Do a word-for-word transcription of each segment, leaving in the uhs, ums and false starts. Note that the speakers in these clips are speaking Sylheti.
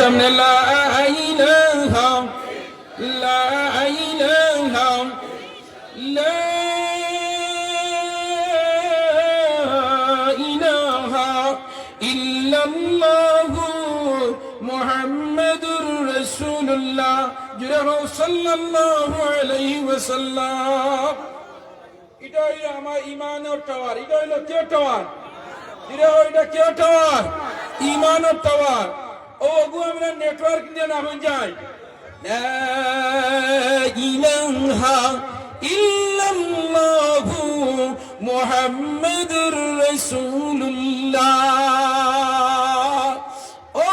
لا إله، لا إله، لا إله إلا الله محمد رسول الله। জুরে কও, সাল্লাল্লাহু আলাইহি ওয়াসাল্লাম। ইটা অইলো আমার ইমানর টাওয়ার। ইটা অইলো কিওর টাওয়ার? ইটা, ইটা কিওর টাওয়ার? ইমানর টাওয়ার। ও, ওগু আমরা নেটওয়ার্ক দিয়া না অইযায়। لا إله إلا الله محمد رسول الله। ও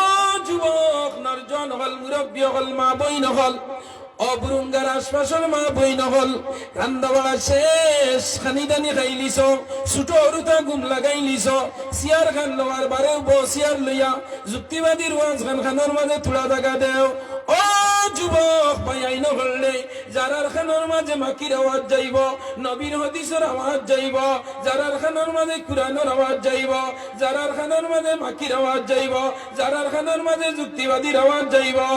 যুবক, নওজোয়ান অকল, মুরব্বি অকল, মা বইন অকল, ও বুরুঙ্গার আশপাশর মা বইন অকল, রান্দা বাড়া শেষ, খানি দানি খাইলিছো, ছোট হুরুতা ঘুম লাগাইলিছো, চেয়ার খান লওয়ার বারেউ বও, চেয়ার লইয়া যুক্তিবাদীর ওয়াজ খান কানর মাঝে থুড়া জাগা দেও। ও যুবক ভাইয়াইন অকলরে, যারার কানর মাঝে মাকির আওয়াজ যাইবো, নবীর হাদিসর আওয়াজ যাইবো, যারার কানর মাঝে কুরআনর আওয়াজ যাইবো, যারার কানর মাঝে মাকির আওয়াজ যাইবো, যারার কানর মাঝে যুক্তিবাদীর আওয়াজ যাইবো।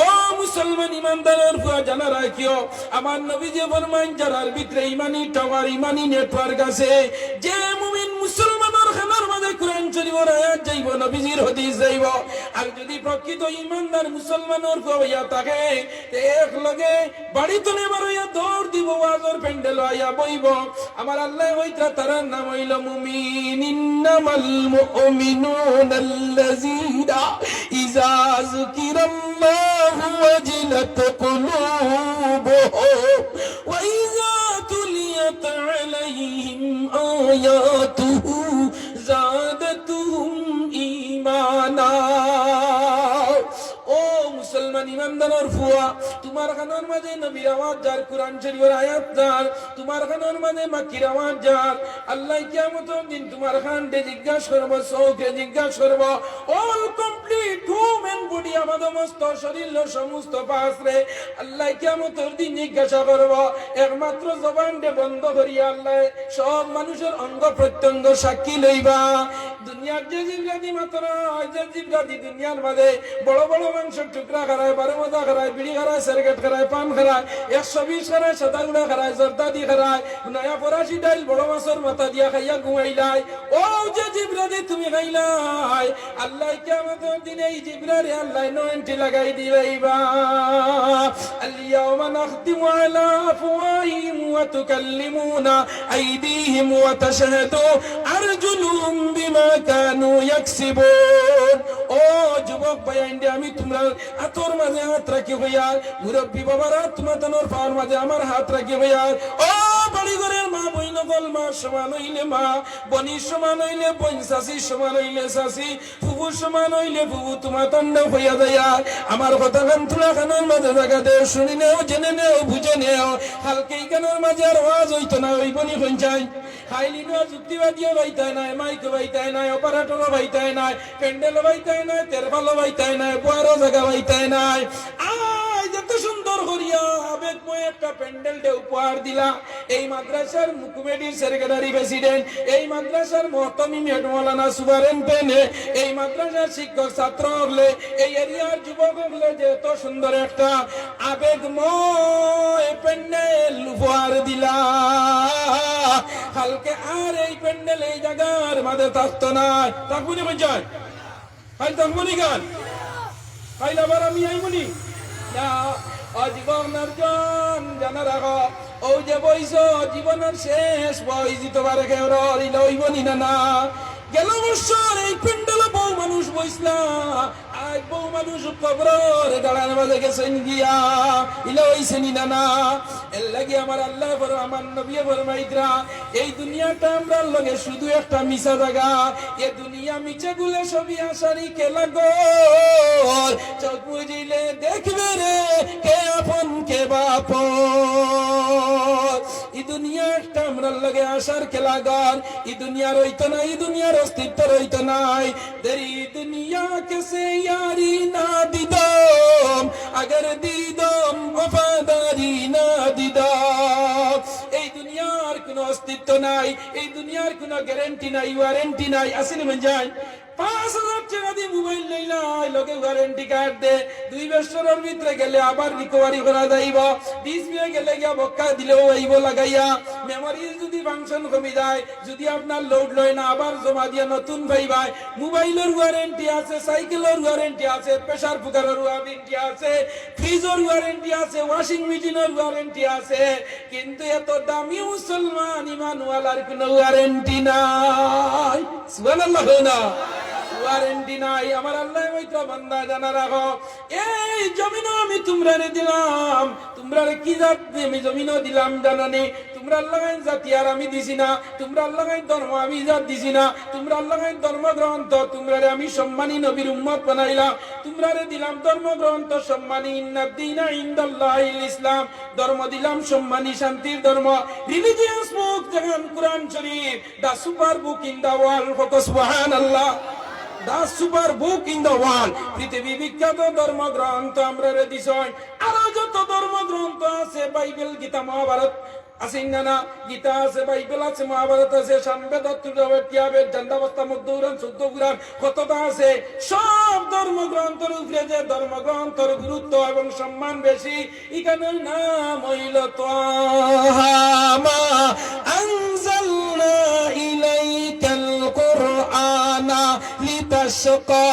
ও মুসলমান ইমানদারর ফুয়া, জানা রাখিও, আমার নবীজিয়ে ফরমাইন, যারার ভিতরে ইমানি টাওয়ার, ইমানি নেটওয়ার্ক আছে, যে মুমিন মুসলমানর কানর মাঝে কুরআন শরীফর আয়াত যাইবো, নবীজির হাদিস যাইবো, আর যদি প্রকৃত ইমানদার মুসলমানর ফুয়া অইয়া থাকে, তে এক লগে বাড়ি তনে বারইয়া দৌড় দিবো, ওয়াজর প্যান্ডেলো আইয়া বইবো। আমার আল্লায় কইতরা, তারার নাম অইলো মুমিন। إنما المؤمنون الذين إذا ذكر الله وجلت قلوبهم وإذا تليت عليهم آياته زادتهم إيمانا। ও মুসলমান ইমানদারর ফুয়া, তুমার কানর মাঝে নবীর আওয়াজ যার, কুরআন শরীফর আয়াত যার, তুমার কানর মাঝে মাকির আওয়াজ যার, আল্লায় কিয়ামতর দিন তুমার কানরে জিজ্ঞাসা করবো, চউখরে জিজ্ঞাসা করবো, all complete human body, আমার সমস্ত শরীরর সমস্ত পার্টসরে আল্লায় কিয়ামতর দিন জিজ্ঞাসা করবো। একমাত্র জবানরে বন্ধ করিয়া আল্লায় সব মানুষর অঙ্গ প্রত্যঙ্গ সাক্ষী লইবা। দুনিয়ার যে জিবরাদি মাতরা, যে জিবরাদি দুনিয়ার মাঝে বড় বড় মাংসর টুকরা খারায়, বারো মজা খারায়, বিড়ি খারায়, সিগারেট খারায়, পান খারায়, একশো বিশ খারায়, সাদা গুড়া খারায়, জর্দাদি খারায়, নয়া ফরাসি ডাইল বড় মাছর মাথা দিয়া খাইয়া ঘুমাইলায়। ও যে জিবরাদি তুমি খাইলায়, আল্লায় কিয়ামতর দিনে এই জিবরারে আল্লায় নয়নটি লাগাই দিলাইবা। اليوم نختم على أفواههم وتكلمنا أيديهم وتشهد أرجلهم بما كانوا يكسبون। ও যুবক ভাইয়াইনরে, আমি তুমরার আতর মাঝে আত রাখি কইয়ার, মুরব্বি বাবার আত, তুমার তানর পাওর মাঝে আমার আত রাখি কইয়ার। ও বাড়ি ঘরর মা বইন অকল, মা সমান অইলে মা, বইন সমান অইলে বইন, চাচি সমান অইলে চাচি, ফুফু সমান অইলে ফুফু, তুমার তানরে কইয়া যাইয়ার। আমার কথা খান তুমরা কানর মাঝে জাগা দেও, হুনি নেও, জেনে নেও, বুঝে নেও। কালকে ইখানর মাঝে আর ওয়াজ অইতো নায়, অইবো নি কইন চাই? কাইল ইনো যুক্তিবাদীও পাইতায় নায়, মাইকও পাইতায় নায়, অপারেটরও পাইতায় নায়, প্যান্ডেলও পাইতায় নায়, তেরপালও পাইতায় নায়, বওয়ারও জাগা পাইতায় নায়। আইজ এত সুন্দর করিয়া আবেগময় একটা প্যান্ডেলরে উপহার দিলা এই মাদ্রাসার কমিটির সেক্রেটারি প্রেসিডেন্ট, এই মাদ্রাসার মুহতামিম হেড মাওলানা সুপারিনটেন্ডেন্ট, এই মাদ্রাসার শিক্ষক ছাত্র অকলে, এই এরিয়ার যুবক অকলে যে এত সুন্দর একটা আবেগময় প্যান্ডেল উপহার দিলা, কালকে আর এই প্যান্ডেল এই জাগার মাঝে থাকতো নায়। থাকবো নি কইন চাই? কাইল থাকবো নি খান? কাইল আবার আমি আইমু নি? না, ও যুবক নওজোয়ান, জানা রাখো, অউ যে বইছো, জীবনর শেষ বইছ, ইতো বারে কেউরর, ইলা অইবো নি না, না? গেল বছর এই প্যান্ডেলো বউ মানুষ বইছলা, আইজ বউ মানুষ কবরর গাড়ার মাঝে গেছইন গিয়া, ইলা অইছে নি না, না? এরলাগি আমার আল্লায় ফর-, আমার নবীয়ে ফরমাইতরা, এই দুনিয়াটা আমরার লগে শুধু একটা মিছা জাগা। এ দুনিয়া মিছে গুলে সবই আশারি খেলাঘর। চউখ মুজিলে দেখবে রে কে আপন কে বাপর। ই দুনিয়া একটা আমরার লগে আশার খেলাঘর। ই দুনিয়া রইতো নায়, ই দুনিয়ার অস্তিত্ব রইতো নায়। تیری دنیا کسے یاری نہ دیدم، اگر دیدم وفاداری نہ دیدم۔ এই দুনিয়ার কোনো অস্তিত্ব নাই, এই দুনিয়ার কোনো গ্যারান্টি নাই, ওয়ারেন্টি নাই, আছে নি মঞ্জাই? পাঁচ হাজার টেকা দি মোবাইল লইলায়, লগে ওয়ারেন্টি কার্ড দে, দুই বছরর ভিতরে গেলে আবার রিকভারি করা যাইবো। ডিসপ্লে গেলে গিয়া বক্কা দিলেও আইবো লাগাইয়া, মেমোরি যদি ফাংশন কমি যায়, যদি আপনার লোড লয় না, আবার জমা দিয়া নতুন পাইবায়। মোবাইলর ওয়ারেন্টি আছে, সাইকেলর ওয়ারেন্টি আছে, প্রেশার কুকারর ওয়ারেন্টি আছে, ফ্রিজর ওয়ারেন্টি আছে, ওয়াশিং মেশিনর ওয়ারেন্টি আছে, কিন্তু এত দামি মুসলমান ইমানওয়ালার কোনো ওয়ারেন্টি নাই। সুবহানাল্লাহ না? ওয়ারেন্টি নাই। আমার আল্লায় কইতরা, বান্দা জানা রাখো, এই জমিনও আমি তুমরারে দিলাম, তুমরারে কি জাত আমি জমিনও দিলাম জানো নি? তুমরার লাখান জাতি আর আমি দিছি না, তুমরার লাখান ধর্ম আমি জাত দিছি না, তুমরার লাখান ধর্মগ্রন্থ, তুমরারে আমি সম্মানী নবীর উম্মত বানাইলাম, তুমরারে দিলাম ধর্মগ্রন্থ সম্মানী, ইন্নাদ্দীনা ইনদাল্লাহিল ইসলাম, ধর্ম দিলাম সম্মানী শান্তির ধর্ম, রিলিজিয়াস বুক যেখান কোরআন শরীফ, the super book in the world, কও সুবহানাল্লাহ। The super book in the world, পৃথিবী বিখ্যাত ধর্মগ্রন্থ আমরারে দিছইন। আরো যত ধর্মগ্রন্থ আছে, বাইবেল, গীতা, মহাভারত, আছে না না? গীতা আছে, বাইবেল আছে, মহাভারত আছে, সামবেদ, অথর্ববেদ, ক্রিয়াবেদ, ঝান্ডাবস্তা, মধ্যপুরাণ, চৌদ্দ পুরাণ, কততা আছে। সব ধর্মগ্রন্থর উপরে যে ধর্মগ্রন্থর গুরুত্ব এবং সম্মান বেশি, ইখানর নাম অইলো তাহা মা আনজালনা ইলাইকাল কুরআনা লিতাশকা।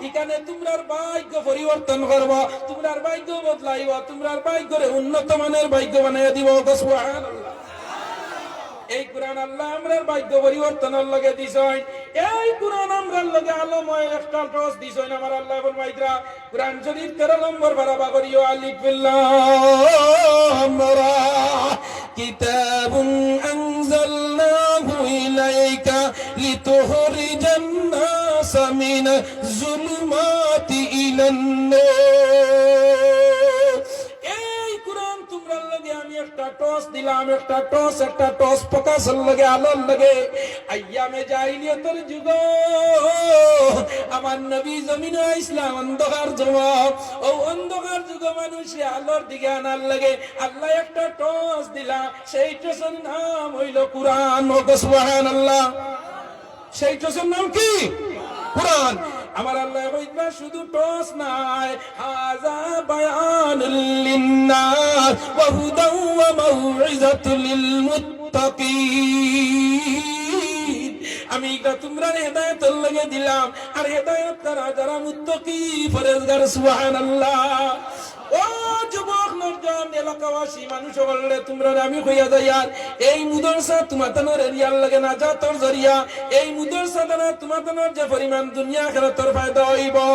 ইখানে তুমরার ভাগ্য পরিবর্তন করবো, তুমরার ভাগ্য বদলাইবো, তুমরার ভাগ্যরে উন্নত মানের ভাগ্য বানাইয়া দিবো। কও সুবহানাল্লাহ। এই কোরআন আল্লায় আমরার ভাগ্য পরিবর্তনর লগে দিছইন। এই কোরআন আমরার লগে আলোময়, একটা টর্চ দিছইন। আমার আল্লায় ফরমাইতরা, কোরআন শরীফ তেরো নম্বর পারা বার করিও, আলিফ লাম রা, কিতাবুন আনজালনাহু ইলাইকা লিতুখরিজান নাসা মিনাজ জুলুমাতি ইলান নূর। এই কোরআন তুমরার লগে আমি একটা টর্চ দিলাম, একটা টর্চ, একটা টর্চ, প্রকাশর লগে, আলোর লগে। আইয়ামে জাহিলিয়তর যুগ আমার নবী জমিনো আইছলা অন্ধকার যুগ। অউ অন্ধকার যুগ মানুষরে আলোর দিকে আনার লাগি আল্লায় একটা টর্চ দিলা, সেই টর্চর নাম অইলো কোরআন। কও সুবহানাল্লাহ। সেই টর্চর নাম কি? কোরআন। আমার আল্লায় কইতরা শুধু টর্চ নায়, হাযা বায়ানুল লিন্নাস ওয়া হুদাও ওয়া মাউইযাতুল লিল মুত্তাকিন। আমি ইটা তুমরারে হেদায়েতর লাগি দিলাম, আর হেদায়েত তারা যারা মুত্তাকি পরহেজগার। সুবহানাল্লাহ। ও যুবক, নওজোয়ান, এলাকাবাসী, মানুষ অকলরে তুমরারে আমি কইয়া যাইয়ার, এই মাদ্রাসা তুমাতানর এরিয়ার লাগি নাজাতর জরিয়া, এই মাদ্রাসা দ্বারা তুমাতানর যে পরিমাণ দুনিয়া আখিরাতর ফায়দা অইবো।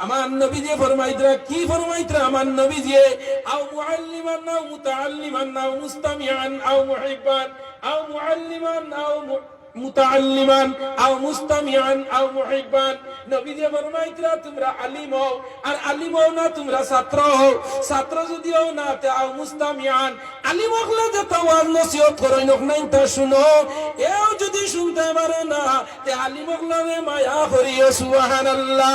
আমার নবীজিয়ে ফরমাইতরা, কি ফরমাইতরা আমার নবীজিয়ে? আও মুআল্লিমান আও মুতাআল্লিমান আও মুস্তামিআন আও মুহিব্বান, আও মুআল্লিমান আও মু-, মুতাআল্লিমান আও মুস্তামিআন আও মুহিব্বান। নবীজিয়ে ফরমাইতরা, তুমরা আলিম অও, আর আলিম অও না, তুমরা ছাত্র অও। ছাত্র যুদি অও না, তে আও মুস্তামিআন। আলিম অকলে যেতা ওয়াজ নসিহত করইন, অখান তা হুনো। এও যুদি হুনতায় পারো না, তে আলিম অকলরে মায়া করিও। সুবহানাল্লাহ।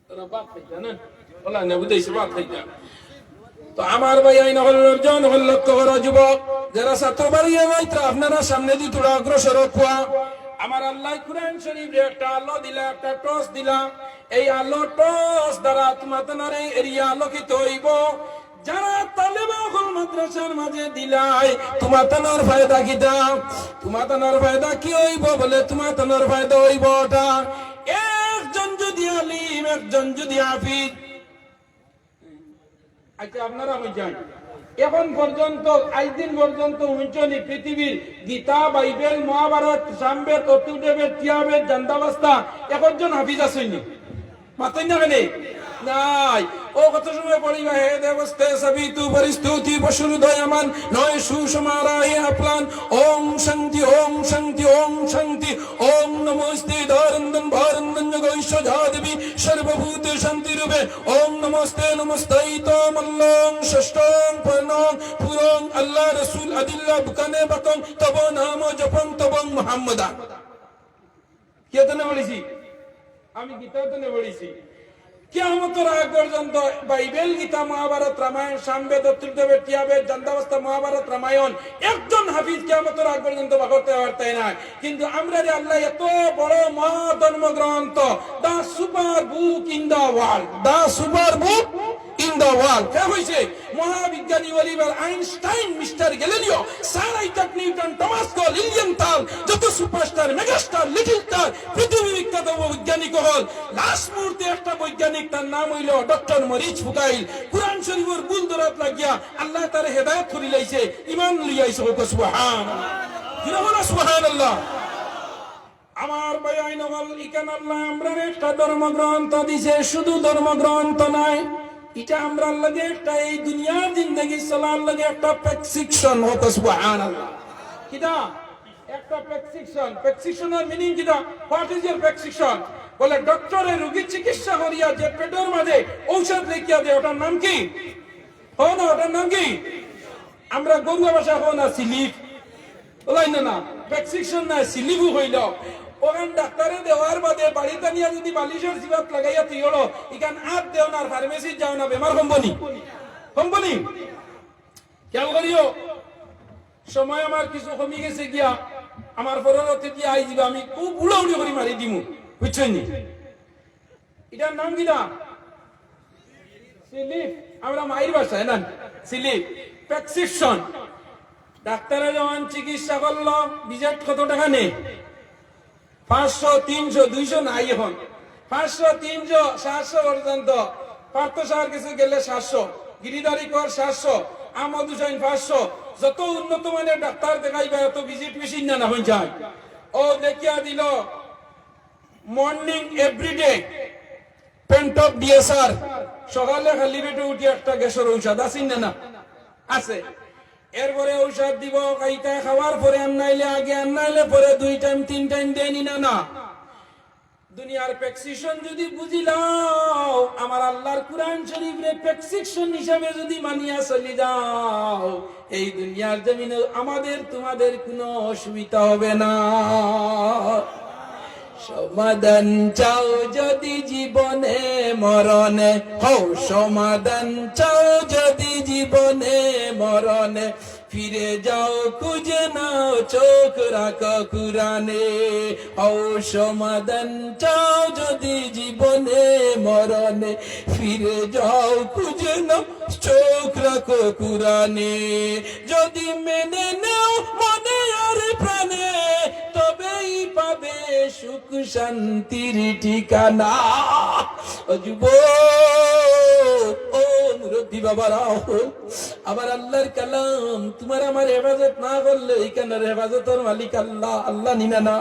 তারা ভাত খাইতা না? ওলা না বুঝাইছি, ভাত খাইতা। তো আমার ভাইয়াইন অকল, নওজোয়ান অকল, লক্ষ্য করো যুবক, যারা ছাত্র বাড়িয়ে যাইতরা, আপনারা সামনেদি থুড়া অগ্রসর অউক্কা। আমার আল্লায় কোরআন শরীফরে একটা আলো দিলা, একটা টর্চ দিলা। এই আলো টর্চ দ্বারা তুমাতানর এই এরিয়া আলোকিত অইবো। যারা তালেবা অকল মাদ্রাসার মাঝে দিলায়, তুমাতানর ফায়দা কিতা? তুমাতানর ফায়দা কি অইবো? বলে, তুমাতানর ফায়দা অইবো অটা। একজন যুদি আলিম, একজন যুদি হাফিজ। আচ্ছা, আপনারা কই যান? এখন পর্যন্ত, আইজ দিন পর্যন্ত হুনছনি পৃথিবীর গীতা, বাইবেল, মহাভারত, সামবেদ, অথর্ববেদ, ক্রিয়াবেদ, ঝান্ডাবস্তা, একজন হাফিজ আছইন নি? মাতইন না কেনে? নাই। ও কত সময় পড়িবা, হে দেবস্তে সবিতু পরিস্তুতি পশুর দয়ামান, নয় সুষমা রাহে আপলান। ওম শান্তি, ওম শান্তি, ওম শান্তি। ওম নমস্তে দারন্দন ভারন্দন জগৈষ যা দেবী সর্বভূতে শান্তি রূপে। ওম নমস্তে নমস্তায়িত মল্লং ষষ্ঠং পর্ণং পুরং আল্লাহ রসুল আদিল্লা বুকানে বাকং তব নাম জপং তবং মোহাম্মদা। কে তো না বলেছি? আমি গীতা তো না বলেছি। কিয়ামতর আগ পর্যন্ত বাইবেল, গীতা, মহাভারত, রামায়ণ, সামবেদ, অথর্ববেদ, টিয়াবেদ, ঝন্ডাবস্তা, মহাভারত, রামায়ণ, একজন হাফিজ কিয়ামতর আগ পর্যন্ত বার করতে পারতায় নায়। কিন্তু আমরারে আল্লায় এত বড় মহা ধর্মগ্রন্থ, the super book in the world, the super book in the world। কে কইছে? মহাবিজ্ঞানী Oliver Einstein, mister Galileo, sir Isaac Newton, Thomas কো, লিলিয়ান থাল, যত সুপারস্টার, মেগাস্টার, লিটল স্টার, পৃথিবী বিখ্যাত বৈজ্ঞানিক অকল, লাস্ট মুহূর্তে একটা বৈজ্ঞানিক, তার নাম অইলো ডক্টর মরিচ ফুকাইল, কুরআন শরীফর ভুল ধরাত লাগিয়া আল্লায় তারে হেদায়েত করিলাইছে, ইমান লইয়া আইছে। কউক্কা সুবহান। জোরে কউক্কা সুবহানাল্লাহ। আমার ভাইয়াইন অকল, ইখান আল্লায় আমরারে একটা ধর্মগ্রন্থ দিছে, শুধু ধর্মগ্রন্থ নায়, ইটা আমরার লাগি একটা, এই দুনিয়ার জিন্দেগি চলার লাগি একটা প্রেসক্রিপশন। কউক্কা সুবহানাল্লাহ। কিতা? একটা প্রেসক্রিপশন। প্রেসক্রিপশনর মিনিং কিতা? What is your prescription? বলে, ডক্টরে রোগী চিকিৎসা করিয়া যে পেটর মাঝে ঔষধ লেখিয়া দেয়, ওটার নাম কি? কও না, ওটার নাম কি? আমরা গরুয়া ভাষা কও না, স্লিপ। ওলাই না, না, প্রেসক্রিপশন না, স্লিপও কইল। ওখান ডাক্তারে দেওয়ার বাদে বাড়িত আনিয়া যদি বালিশর জিবাত লাগাইয়া থুইলো, ইখান আর দেও না, আর ফার্মেসিত যাও না, বেমার কমবো নি? কমবো নি? খেয়াল করিও, সময় আমার কিছু কমি গেছে গিয়া, আমার পরবর্তী দিয়া আই দিবা, আমি খুব উড়াউড়ি করি মারি দিমু, বুঝছইন নি? ইটার নাম কিতা? স্লিপ। আমরা মাইর ভাষায় না, স্লিপ। প্রেসক্রিপশন। ডাক্তারে যখন চিকিৎসা করলো, ভিজিট কত টাকা নেয়? পাঁচশো, তিনশো, দুইশো নাই এখন। পাঁচশো, তিনশো, সাতশো পর্যন্ত। পার্থ সার কিছু গেলে সাতশো, গিরিধারী কর সাতশো, আহমদ হুসাইন পাঁচশো। যত উন্নত মানের ডাক্তার দেখাইবা, এত ভিজিট মেশিন না, না হইন যায়। ও দেখিয়া দিল, মর্নিং এভরিডে পেন্টপ ডিএসআর, সকালে খালি পেটে উঠি একটা গ্যাসর ঔষধ আছে না, না? আছে। এরপরে ঔষধ দিব, খাইতা, খাওয়ার পরে আর নাইলে আগে, আর নাইলে পরে, দুই টাইম, তিন টাইম দেয়নি না, না? দুনিয়ার প্রেসক্রিপশন যদি বুঝিলাও, আমার আল্লাহর কুরআন শরীফরে প্রেসক্রিপশন হিসাবে যদি মানিয়া চলি যাও, এই দুনিয়ার জমিনে আমাদের তোমাদের কোনো অসুবিধা হবে না। সমাধান চাও যদি জীবনে মরণে, হও সমাধান চাও যদি জীবনে মরণে, ফিরে যাও খুঁজে নাও চোখ রাখো কুরআনে। হও সমাধান চাও যদি জীবনে মরণে, ফিরে যাও খুঁজে নাও চোখ রাখো কুরআনে। যদি মেনে নেও মনে আর প্রাণে, তবেই পাবে সুখ শান্তির ঠিকানা। ও যুবক, ও মুরব্বী বাবারা, আমার আল্লাহর কালাম, তোমার আমার হেফাজত না করলে, ইখানর হেফাজতর মালিক আল্লাহ, আল্লাহ নি না, না?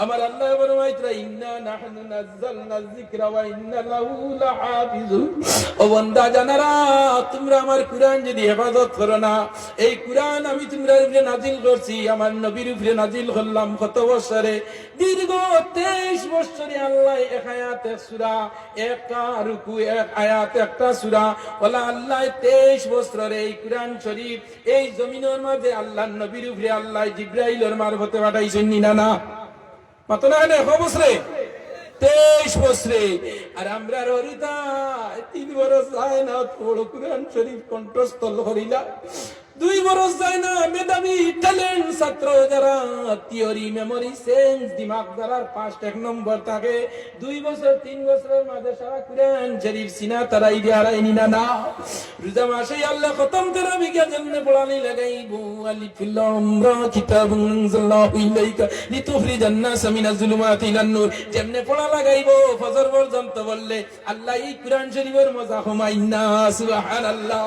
আমার আল্লায় ফরমাইতরা, "ইন্না নাহনু নাজ্জালনা যিকরা ওয়া ইন্না লাহু লাহাফিজুন।" ও বান্দা জানারা, তোমরা আমার কুরআন যদি হেফাজত করো না, এই কুরআন আমি তোমরার উপরে নাজিল করছি, আমার নবীর উপরে নাজিল করলাম কত বছরে? দীর্ঘ তেইশ বছরে আল্লায় এক আয়াত এক সূরা, একটা রুকু এক আয়াত একটা সূরা, ওলা আল্লায় তেইশ বছরে এই কুরআন শরীফ এই জমিনর মাঝে আল্লাহর নবীর উপরে আল্লায় জিব্রাইলর মারফতে পাঠাইছইন নি না, না? মাতো না কেনে? ক বছরে? তেইশ বছরে। আর আমরার অরুতা তিন বরস যায় না, অত বড় কুরআন শরীফ কণ্ঠস্থ করিলা। দুই বরস যায় না, মেধাবী ট্যালেন্ট ছাত্র যারা, থিওরি, মেমোরি, সেন্স, দিমাগ যারার ফার্স্ট এক নম্বর থাকে, দুই বছর, তিন বছরর মাঝে সারা কুরআন শরীফ সিনা তারাই দিয়া হারাইনি না, না? রোজা মাসে আল্লায় খতম তারাবি গিয়া যেমনে পড়ানি লাগাইবো, আলিফ লাম রা কিতাবুন আনজালনাহু ইলাইকা লিতুখরিজান নাসা মিনাজ জুলুমাতি ইলান নূর, যেমনে পড়া লাগাইবো ফজর পর্যন্ত পড়লে, আল্লায় এই কুরআন শরীফর মজা কমাইন না। সুবহানাল্লাহ।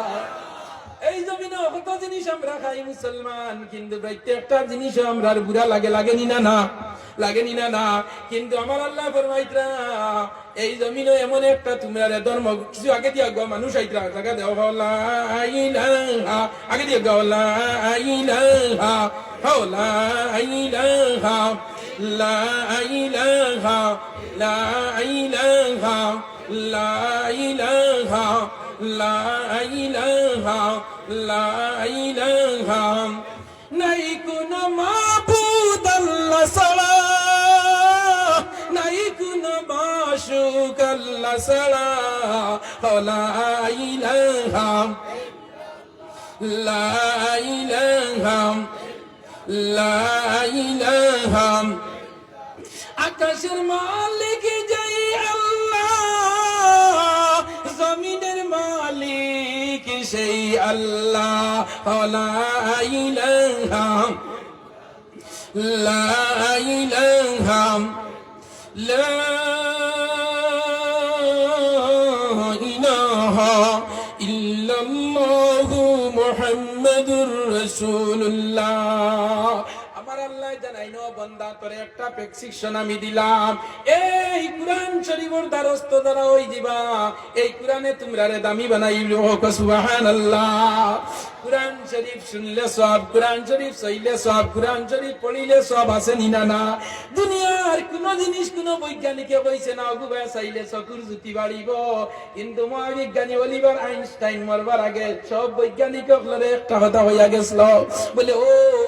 এই জমিনো কত জিনিস আমরা খাই মুসলমান, কিন্তু প্রত্যেকটা জিনিসও আমরার বুরা লাগে, লাগে নি না, না? লাগে নি না, না? কিন্তু আমার আল্লায় ফরমাইতরা, এই জমিনো এমন একটা তোমরারে ধর্ম, কিছু আগে দিয়া গো মানুষ আইতরা, জাগা দেও, লা ইলাহা, আগে দিয়া গো, লা ইলাহা, হো, লা ইলাহা, লা ইলাহা, লা ইলাহা, লা ইলাহা, লা ইলাহা, লা ইলাহা। নাই কোনো মাবুদ আল্লাহ ছাড়া, নাই কোনো মাশুক আল্লাহ ছাড়া। لا إله، لا إله، لا إله. আকাশের মালিক যেই আল্লাহ, জমিনের মালিক সেই আল্লাহ। لا إله، لا إله، لا إله إلا الله محمد رسول الله. আমার আল্লায় জানাইন, "বন্দা, তোরে একটা প্রেসক্রিপশন আমি দিলাম, এই কুরআন শরীফর দ্বারস্থ যারা অইযিবা, এই কুরআনে তুমরারে দামি বানাইলো।" কও সুবহানাল্লাহ। কুরআন শরীফ শুনলে সওয়াব, কুরআন শরীফ চাইলে সওয়াব, কুরআন শরীফ পড়িলে সওয়াব, আছে নি না? না। দুনিয়ার কুনু জিনিস কুনু বৈজ্ঞানিকে কইছে না, ওগু ভাই চাইলে চকুর জ্যোতি বাড়িবো, কিন্তু মহাবিজ্ঞানী অলিভার আইনস্টাইন মরবার আগে সব বৈজ্ঞানিক অকলরে একটা কথা কইয়া গেছিল, বলে, "ও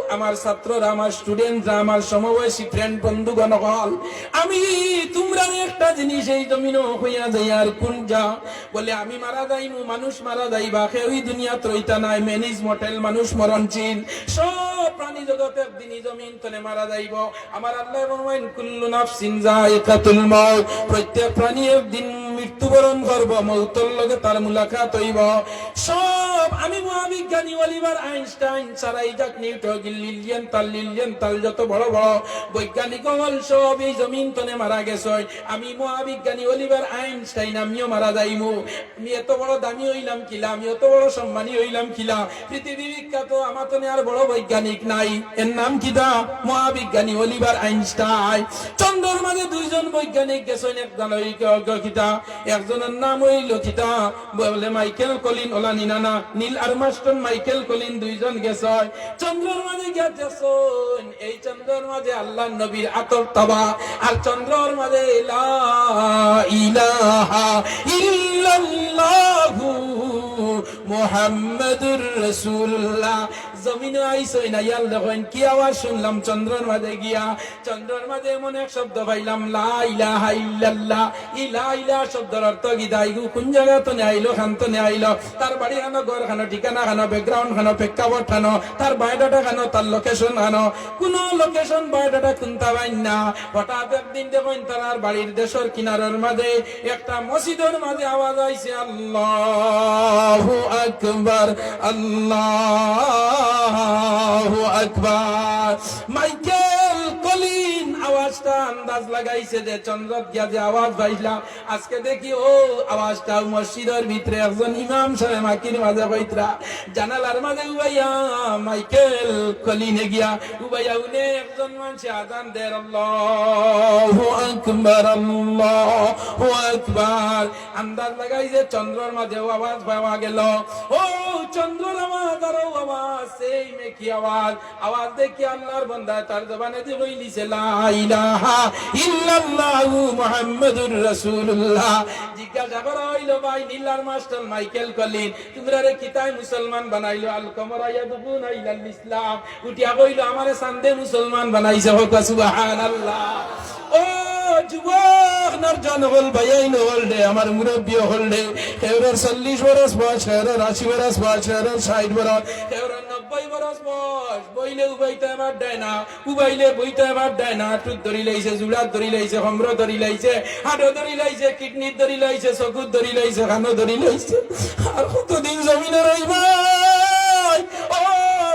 আমার ছাত্ররা, আমার স্টুডেন্টরা, আমার সমবয়সী ফ্রেন্ড বন্ধুগণ অকল, আমি তুমরারে একটা জিনিস এই জমিনো কইয়া যাইয়ার।" "কুনটা?" বলে, "আমি মারা যাইমু, মানুষ মারা যাইবা, কেউই দুনিয়াত রইতা নায়, man is mortal, মানুষ মরণশীল, সব প্রাণী জগত একদিন ই জমিন তনে মারা যাইবো।" আমার আল্লায় ফরমাইন, "কুল্লু নাফসিন যায়িকাতুল মাউত", প্রত্যেক প্রাণী একদিন মৃত্যুবরণ করবো, মউতর লগে তার মুলাকাত অইবো। সব আমি মহাবিজ্ঞানী Oliver Einstein, sir Isaac Newton, লিলিয়েন্থাল, লিলিয়েন্থাল যত বড় বড় বৈজ্ঞানিক অকল সব এই জমিন তনে মারা গেছইন। আমি মহাবিজ্ঞানী অলিভার আইনস্টাইন, আমিও মারা যাইমু। আমি এত বড় দামি অইলাম কিলা, আমি এত বড় সম্মানী অইলাম কিলা? পৃথিবী বিখ্যাত আমার তনে আর বড় বৈজ্ঞানিক নাই। এর নাম কিতা? মহাবিজ্ঞানী অলিভার আইনস্টাইন। চন্দ্রর মাঝে দুইজন বৈজ্ঞানিক গেছইন, একজন অইল কিতা, একজনর নাম অইল কিতা, বলে মাইকেল কলিন, অলা নি না? না, নীল আর্মস্ট্রং, মাইকেল কলিন দুইজন গেছইন। চন্দ্রর মাঝে গিয়া দেখছইন, এই চন্দ্রর মাঝে আল্লাহর নবীর আতর তাবা, আর চন্দ্রর মাঝে লা ইলাহা ইল্লাল্লাহু মুহাম্মাদুর রাসূলুল্লাহ। জমিনো আইছইন, আইয়া দেখইন কি আওয়াজ শুনলাম চন্দ্রর মাঝে গিয়া। চন্দ্রর মাঝে এমন এক শব্দ পাইলাম, লা ইলাহা ইল্লাল্লাহ। ই লা ইলাহা শব্দর অর্থ কিতা? ইগু কুন জাগা তনে আইলো, কান তনে আইলো? তার বাড়ি খানো, ঘর খানো, ঠিকানা খানো, ব্যাকগ্রাউন্ড খানো, প্রেক্ষাপট খানো, তার বায়োডাটা খানো, তার লোকেশন খানো? কুনু লোকেশন, বায়োডাটা কুন্তা পাইন না। হঠাৎ একদিন দেখইন তারার বাড়ির দেশর কিনারর মাঝে একটা মসজিদর মাঝে আওয়াজ আইছে, "আল্লাহু আকবার, আল্লাহু আকবার।" মাইকেল কলিন আওয়াজটা আন্দাজ লাগাইছে যে চন্দ্রত গিয়া যে আওয়াজ পাইলাম, আজকে দেখি ও আওয়াজটাও মসজিদর ভিতরে একজন ইমাম সাহেব মাকির মাঝে কইতরা, জানালার মাঝে উবাইয়া মাইকেল কলিনে গিয়া উবাইয়া হুনে একজন মানষে আজান দের, "আল্লাহু আকবার, আল্লাহু আকবার।" আন্দাজ লাগাইছে চন্দ্রর মাঝেও আওয়াজ পাওয়া গেল। ও চন্দ্রর আওয়াজ আর ও আওয়াজ, সেম একই আওয়াজ। আওয়াজ দেখি আল্লাহর বন্দায় তার জবানেদি কইলিছে, "লা ইলাহা ইল্লাল্লাহু মুহাম্মাদুর রাসূলুল্লাহ।" জিজ্ঞাসা করা অইলো, "ভাই, নীল আর্মস্ট্রং, মাইকেল কলিন, তুমরারে কিতায় মুসলমান বানাইলো?" "আল কমারা ইয়াদুকুনা ইলাল ইসলাম।" উঠিয়া কইলো, "আমারে চান্দে মুসলমান বানাইছে।" কউক্কা সুবহানাল্লাহ। ও যুবক, নওজোয়ান অকল, ভাইয়াইন অকল রে, আমার মুরব্বি অকল রে, কেউরর চল্লিশ বরস বয়স, কেউরর আশি বরস বয়স, কেউরর ষাইট বরস, কেউরর নব্বই বরস বয়স, বইলে উবাইতে পারডায় না, উবাইলে বইতে পারডায় না, আটুত ধরি লাইছে, জুড়াত ধরি লাইছে, কমরো ধরি লাইছে, হাডো ধরি লাইছে, কিডনিত ধরি লাইছে, চকুত ধরি লাইছে, কানো ধরি লাইছে। আর কতদিন জমিনো রইবায়? ও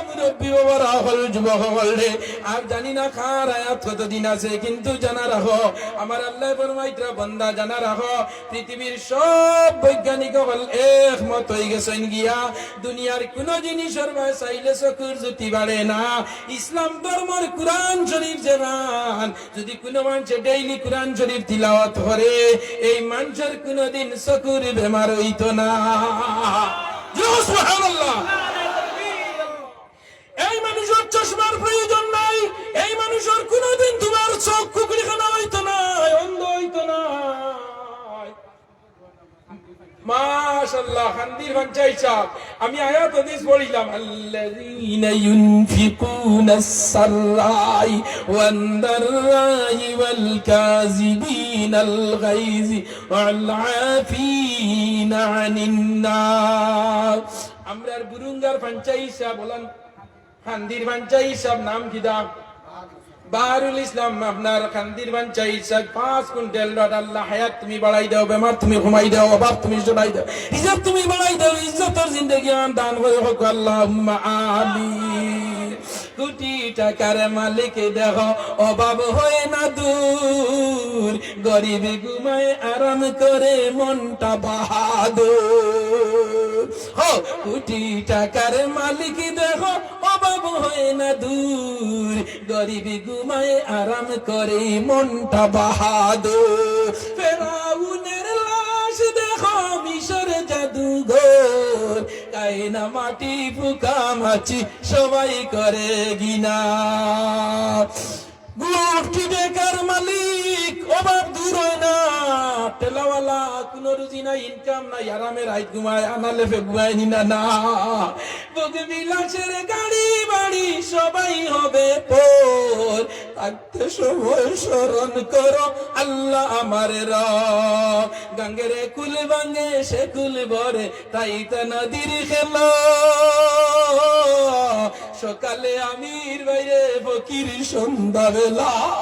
মুরব্বি বাবারা অকল, যুবক অকল রে, আর জানি না কার হায়াত কতদিন আছে, কিন্তু জানা রাখো, আমার আল্লায় ফরমাইতরা, "বন্দা, জানা রাখো, পৃথিবীর সব বৈজ্ঞানিক অকল একমত অইগেছইন গিয়া, দুনিয়ার কুনু জিনিসর বায় চাইলে চকুর জ্যোতি বাড়ে না।" ইসলাম ধর্মর কুরআন শরীফ যেখান, যুদি কুনু মানষে ডেইলি কুরআন শরীফ তিলাওয়াত করে, এই মানষর কুনুদিন চকুর বেমার অইতো না। জোরে সুবহানাল্লাহ। এই মানষর চশমার প্রয়োজন নাই, এই মানষর কুনুদিন তুমার চোখ কুকুরি খানা অইতো না, অন্ধ অইতো না। মাস মাশাআল্লাহ, কান্দির পঞ্চাশ সাহেব। আমি আয়াত হাদিস পড়ছিলাম, الذين ينفقون السراء والضراء والكاظمين الغيظ والعافين عن الناس। আমরার বুরুঙ্গার পঞ্চাশ সাহেব বলেন, কান্দির পঞ্চাশ সাহেব নাম কিতা? বাহারুল ইসলাম। আপনার কান্দির পঞ্চাশ সাহেব পাঁচ কুইন্টাল রড। আল্লাহ হায়াত তুমি বাড়াই দাও, বেমার তুমি কমাই দাও, অভাব তুমি সরাই দাও, রিজিক তুমি বাড়াই দাও, ইজ্জতর জিন্দেগি আন দান করো, কউক্কা আল্লাহুম্মা আমিন। কোটি টাকার মালিক দেখো, অভাব হয় না দূর, গরিব ঘুমায় আরাম করে মনটা বাহাদুর। হো, কোটি টাকার মালিক দেখো, অভাব হয় না দূর, গরিব ঘুমায় আরাম করে মনটা বাহাদুর। ফেরাউনের লাশ দেখো, মিশর জাদুঘর, কায়না মাটি পোকা মাছি সবাই করে ঘিনা। কোটি টাকার মালিক, অভাব দূর হয় না। ঠেলাওয়ালা, কোনো রুজি নাই, ইনকাম নাই, আরামে রাইত ঘুমায়, আনা লেপে ঘুমায় নি না, না। ভোগ বিলাসের গাড়ি বাড়ি সবাই হবে পর, থাকতে সময় স্মরণ করো আল্লাহ আমার রব। গাঙ্গের কুল ভাঙে সে কুল ভরে, তাই তো নদীর খেলা। সকালে আমির বাইরে ফকির সন্ধ্যাবেলা।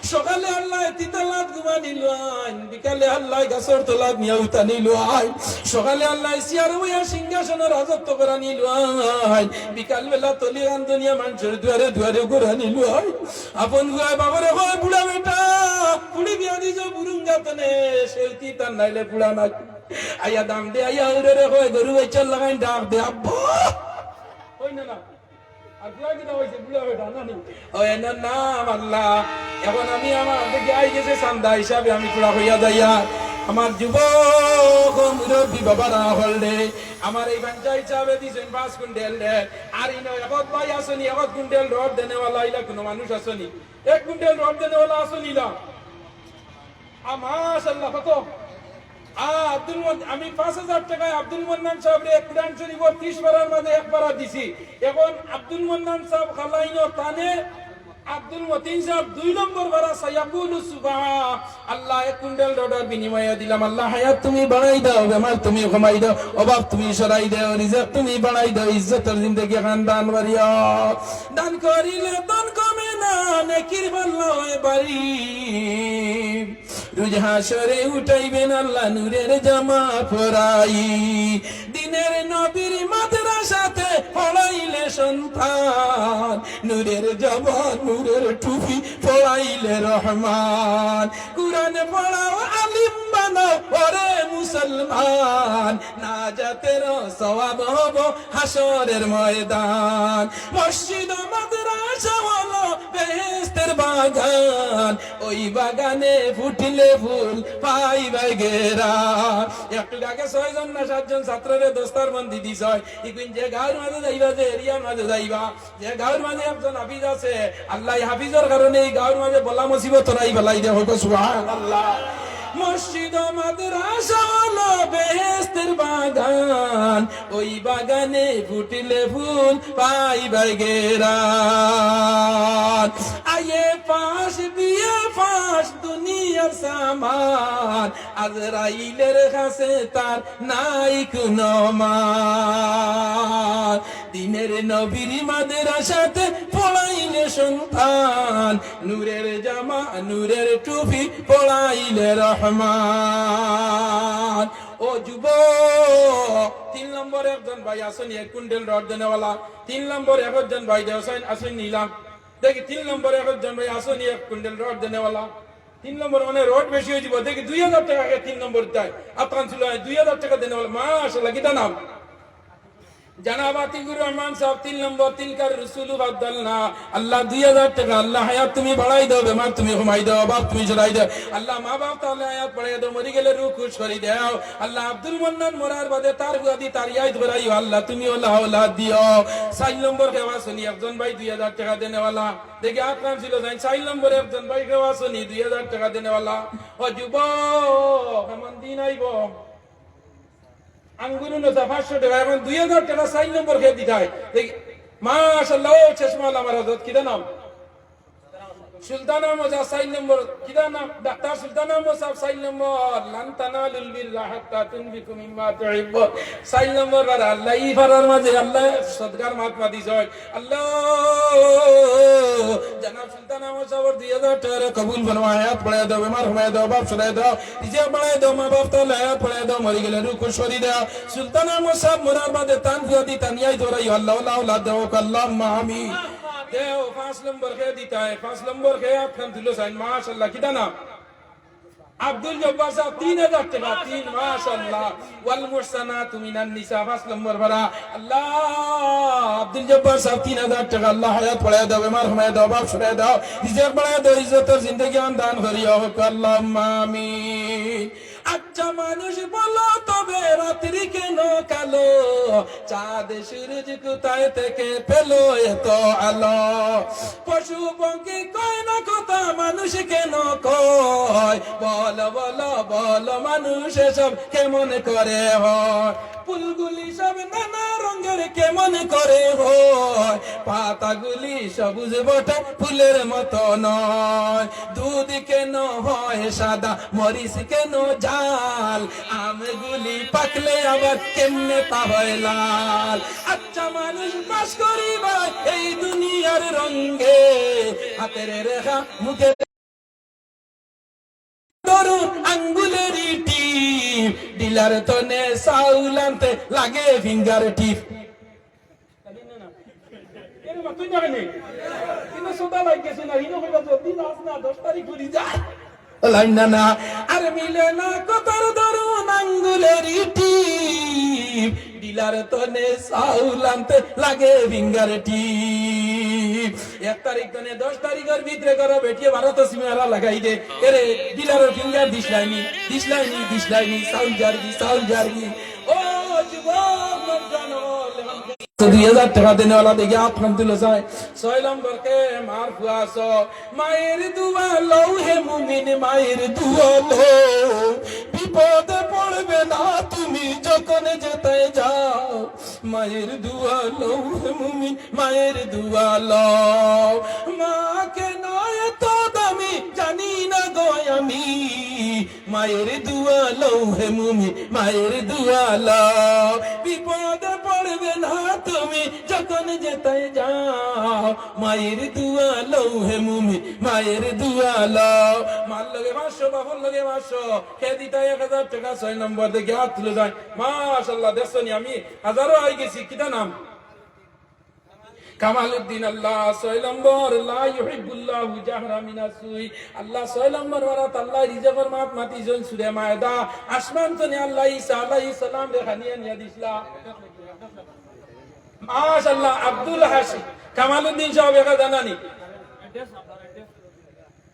সকালে আল্লাহ তিতালাত ঘুমানি লইন, বিকালে আল্লাহ গাছর তলাত নিয়া উঠানি লইন। সকালে আল্লাহ চেয়ারো বইয়া সিংহাসনর রাজত্ব করানি লইন, বিকাল বেলা তলি কান্দনিয়া মানষর দুয়ারে দুয়ারে ঘুরানি লইন। আপন ফুয়ায় বাবারে কয়, "বুড়া বেটা, ফুড়ি বিয়া দিছো বুরুঙ্গাতনে, সেউতি তার নাইলে ফুড়া না।" আইয়া দাম দে, আইয়া উরেরে কয়, গরু বাইচ্চার লাখান ডাক দে, "আব্বা।" কই না, না। আর ফুয়া কিতা কইছে, বুড়া বেটা, না নি? ও, এনার নাম আল্লাহ। এখন আমি আমার দিকে আই গেছে চান্দা হিসাবে আমি ফুড়া কইয়া যাইয়ার। আমার যুবক ও মুরব্বী বাবারা হকলরে, আমার এই পঞ্চাশ সাহেবে দিছইন পাঁচ কুইন্টাল রে। আর ইনো এগত ভাই আছনি, এগত কুইন্টাল রড দেনেওয়ালা ইলা কোনো মানুষ আছনি? এক কুইন্টাল রড দেনেওয়ালা আছনি ইলা? আ, মাশাআল্লাহ, কত? আ, আব্দুল মন-, আমি পাঁচ হাজার টাকায় আব্দুল মন্নান সাহেবরে কোরআন শরীফর ত্রিশ পারার মাঝে এক পারা দিছি। এখন আব্দুল মন্নান সাহেব খালাইনর তানে আব্দুল মতিন সাহেব দুই নম্বর পারা, সায়াকুলু সুফাহা। আল্লাহ, এক কুইন্টাল রডর বিনিময়ে দিলাম। আল্লাহ, হায়াত তুমি বাড়াই দাও, বেমার তুমি কমাই দাও, অভাব তুমি সরাই দাও, রিজিক তুমি বাড়াই দাও, ইজ্জতর জিন্দেগি খান দান করিও। দান করিলে ধন কমে না, নেকির পাল্লা হয় ভারী। রোজ হাশরে উঠাইবেন আল্লাহ নূরের জামা পরাই। দিনের নবীর মাদ্রাসাতে পড়াইলে সন্তান, নূরের জামা, নূরের টুপি পড়াইলে রহমান। কোরআন পড়াও, আলিম বানাও, ওরে মুসলমান, নাজাতের সওয়াব হব হাশরের ময়দান। মসজিদ ও মাদ্রাসা হলো বেহেশতের বাগান, ওই বাগানে ফুটলে ফুল পাইবায় ঘেরান। একটু আগে ছয়জন না সাতজন ছাত্ররে দস্তার বন্দি দিছইন। ইগুইন যে গাঁওর মাঝে যাইবা, যে এরিয়ার মাঝে যাইবা, যে গাঁওর মাঝে একজন হাফিজ আছে, আল্লাহ এই হাফিজর কারণে এই গাঁওর মাঝে বলা মুসিবত হরাই বেলাই দে, কউক্কা সুবহানাল্লাহ। মসজিদ ও মাদ্রাসা হলো বেহেশতের বাগান, ওই বাগানে ফুটলে ফুল পাইবায় ঘেরান। আইএ পাস, বিএ পাস, দুনিয়ার সামান, আজরাইলের কাছে তার নাই কোনো মান। দিনের নবীর মাদ্রাসাতে পড়াইলে সন্তান, নূরের জামা, নূরের টুপি পড়াইলে রহমান। ও যুবক, তিন নম্বর একজন ভাই আছনি এক কুইন্টাল রড দেনেওয়ালা, তিন নম্বর একজন ভাই দেওসাইন আছনি ইলা। দেখি তিন নম্বর একজন ভাই আছনি এক কুইন্টাল রড দেনেওয়ালা। তিন নম্বর মানে রড বেশি অইযিবো। দেখি দুই হাজার টাকা কে তিন নম্বর দেয়। আতখান ছিল, দুই হাজার টাকা দেনেওয়ালা। মাশাআল্লাহ, কিতা নাম? জনাব আতিকুর রহমান সাহেব, তিন নম্বর, তিলকার রুসুলু বাদ্দালনা। আল্লাহ দুই হাজার টাকা, আল্লাহ হায়াত তুমি বাড়াই দাও, বেমার তুমি কমাই দাও, অভাব তুমি সরাই দাও। আল্লাহ মা বাপ তাহলে হায়াত বাড়াই দাও, মরি গেলে রুহ খুশ করি দাও। আল্লাহ আব্দুল মান্নান মরার বাদে তার ফুয়াদি তার ইয়াদ করাইও, আল্লাহ তুমি ওলা ওলা দিও। চাইর নম্বর কেউ আছনি, একজন ভাই দুই হাজার টাকা দেনেওয়ালা। দেখি আতখান ছিল যাইন, চাইর নম্বর একজন ভাই কেউ আছনি দুই হাজার টাকা দেনেওয়ালা। ও যুবক, এমন দিন আইবো। আঙ্গুরুন ওসা পাঁচশো টেকা, এখন দুই হাজার টেকা চাইর নম্বর কে দিতায়। দেখি, মাশাআল্লাহ, ও চশমাআলা আমার হজরত, কিতা নাম? সুলতান আহমদ সাব চাইর নম্বর, কিতা নাম? ডাক্তার সুলতান আহমদ সাব চাইর নম্বর, "লান তানালুল বিররা হাত্তা তুনফিকু মিম্মা তুহিব্বুন।" চাইর নম্বর বার আল্লাহ, ই পাড়ার মাঝে আল্লাহ সদকার মাত মাতিছইন। আল্লাহ, জনাব সুলতান আহমদ সাবর দুই হাজার টেকারে কবুল ফরমাও, হায়াত বাড়াই দেও, বেমার কমাই দেও, অভাব সরাই দেও, রিজিক বাড়াই দেও, মা বাপ তার হায়াত বাড়াই দেও, মরি গেলে রুহ খুশ করি দেও। সুলতান আহমদ সাব মরার বাদে তান ফুয়া দি তানিয়াই ধরাই, আল্লাহ, আল্লাহ, আল্লাহ দেও, আল্লাহুম্মা আমিন। দেও, পাঁচ নম্বর কে দিতায়, পাঁচ নম্বর কে আতখান তুলো চাইন, মাশাআল্লাহ, কিতা নাম? আব্দুল জব্বার সাব তিন হাজার টেকা, তিন, মাশাআল্লাহ। ওয়াল মুহসানাতু মিনান নিসা, পাঁচ নম্বর পারা। আল্লাহ, আব্দুল জব্বার সাব তিন হাজার টেকা, আল্লাহ হায়াত বাড়াই দেও, বেমার কমাই দেও, অভাব সরাই দেও, রিজিক বাড়াই দেও, ইজ্জতর জিন্দেগি আন দান করিও, আল্লাহুম্মা আমিন। আচ্ছা মানুষ বলো তবে রাত্রি কেন কালো? চাঁদ সূরজ কোথায় থেকে পেল এত আলো? পশু পঙ্খী কয় না কথা, মানুষ কেন কয়? বলো, বলো, বলো, মানুষ এসব কেমন করে হয়? ফুলগুলি সব নানা রঙের কেমন করে হয়? পাতাগুলি সবুজ বটে, ফুলের মতো নয়। দুধ কেন হয় সাদা, মরিচ কেন ঝাল? আমগুলি পাকলে আবার কেমনে তা হয় লাল? আচ্ছা মানুষ বাস করি ভাই এই দুনিয়ার রঙে, হাতের রেখা মুখে ধরুন আঙ্গুলের টিপ, ডিলার তনে চাউল আনতে লাগে ফিঙ্গার টিপ। এরে মা, তুই যাবে নি? কিন্তু সুদা লাগছে না, হিনো কইবা জলদি যাস না, দশ তারিখ ঘুরি যা। লাইন না না, আর মিলে না কথার ধরুন আঙ্গুলের টিপ, ডিলার তনে চাউল আনতে লাগে ফিঙ্গার টিপ। এক তারিখ তনে দশ তারিখর ভিতরে করো বেটিয়ে বারো তো সিমেরা লাগাই দে। এরে ডিলারর ফিঙ্গার দিস লাইনি, দিস লাইনি, দিস লাইনি, চাউল জারগি, চাউল জারগি। ও যুবক নওজোয়ান, তো দুই হাজার টেকা দেনেওয়ালা দেখি আতখান তুলো চাইন। ছয় নম্বর কে মার ফুয়া আছো, মায়ের দোয়া লও হে মুমিন, মায়ের দোয়া লও, বিপদে পড়বে না তুমি যখন যেতে যাও। মায়ের দোয়া লও হে মুমিন, মায়ের দোয়া লও। মা কেন এত দামি জানি না গো আমি, মায়ের দোয়া লও হে মুমিন, মায়ের দোয়া লও। বিপদে পড়বে না তুমি যখন যেতে যাও, মায়ের দোয়া লও হে মুমিন, মায়ের দোয়া লও। মার লগে পাঁচশো, বাপর লগে পাঁচশো, কে দিতায় এক হাজার টেকা, ছয় নম্বর দেখি আত তুলো চাইন। মাশাআল্লাহ, দেখছো নি আমি হাজারো আই গেছি, কিতা নাম? কামালউদ্দিন আল্লাহ, ছয় নম্বর, লা ইউহিব্বুল্লাহু জাহরা মিনাস সুই। আল্লাহ ছয় নম্বর পারাত আল্লাহ রিজিকর মাত মাতিছইন সূরা মায়েদা। আসমান তনে আল্লাহ ঈসা আলাইহিস সালামরে খানি আনিয়া দিছলা। মাশাআল্লাহ, আব্দুল হাসি, কামালউদ্দিন সাব একা জানানি।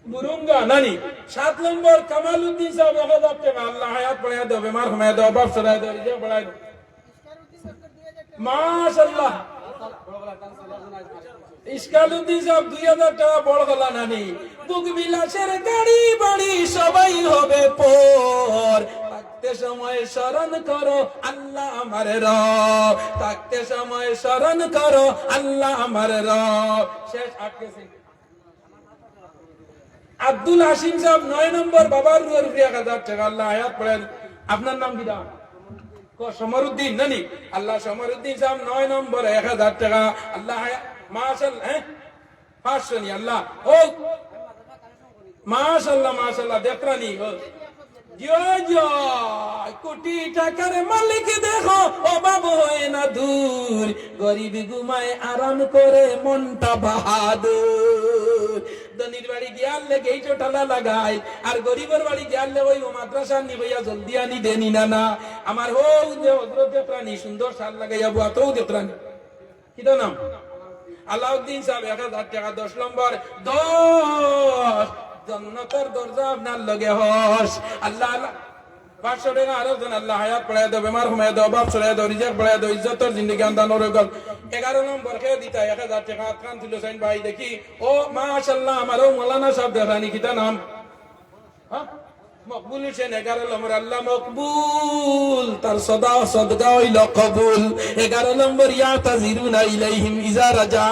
বুরুঙ্গা নানি, সাত নম্বর কামালউদ্দিন সাব এক হাজার টেকা, আল্লাহ হায়াত বাড়াইয়া দেও, বেমার কমাইয়া দেও, অভাব সরাই দেও, রিজিক বাড়াই দেও। মাশাআল্লাহ। ইশকালউদ্দিন সাব দুই হাজার টেকা বড় গলা নানি। ভোগ বিলাসের গাড়ি বাড়ি সবই হবে পর। থাকতে সময় স্মরণ করো আল্লাহ আমার রব। থাকতে সময় স্মরণ করো আল্লাহ আমার রব। শেষ আটকেছে। আব্দুল হাসিম সাব নয় নম্বর, বাবার রুহের উপরে এক হাজার টেকা, আল্লাহ হায়াত বাড়াইন। আপনার নাম কিতা? ক, সমরউদ্দিন নানি? আল্লাহ সমরউদ্দিন সাব নয় নম্বর, এক হাজার টেকা, আল্লাহ হায়াত, মাশাআল্লাহ, হ্যাঁ? পাঁচশো নি, আল্লাহ। ও, মাশাআল্লাহ, মাশাআল্লাহ, দেখরানি, ও। জয় জয়, কোটি টাকার মালিক দেখো, অভাব হয় না দূর। গরিব ঘুমায় আরাম করে, মনটা বাহাদুর। ধনীর বাড়ি গিয়ালে গেইটো তালা লাগাইল, আর গরিবর বাড়ি গিয়ালে ওই ও মাদ্রাসার নি বইয়া জলদি আনি দেনি না না। আমার হউ যে হজরত দেখরানি সুন্দর শাল লাগাইয়া বুয়াতও দেখরানি। কিতা নাম? আলাউদ্দিন সাব এক হাজার টেকা, দশ নম্বর, দশ। জন্নতর দরজা আপনার লগে হস। আল্লাহ, আল্লাহ। পাঁচশো টেকা আরো জন, আল্লাহ হায়াত বাড়াই দেও, বেমার কমাই দেও, অভাব সরাই দেও, রিজিক বাড়াই দেও, ইজ্জতর জিন্দেগি আন্দান ওরে গল। এগারো নম্বর কে দিতা এক হাজার টেকা, আতখান তুলো চাইন ভাই দেখি। ও মাশাআল্লাহ, আমারও মৌলানা সাব দেখরানি, কিতা নাম? হ্যাঁ? মকবুল হোসেন এগারো নম্বর, আল্লাহ মকবুল, তার সদা সদকা অইলো কবুল। এগারো নম্বর, ইয়াতাজিরুনা ইলাইহিম ইজা রাজা।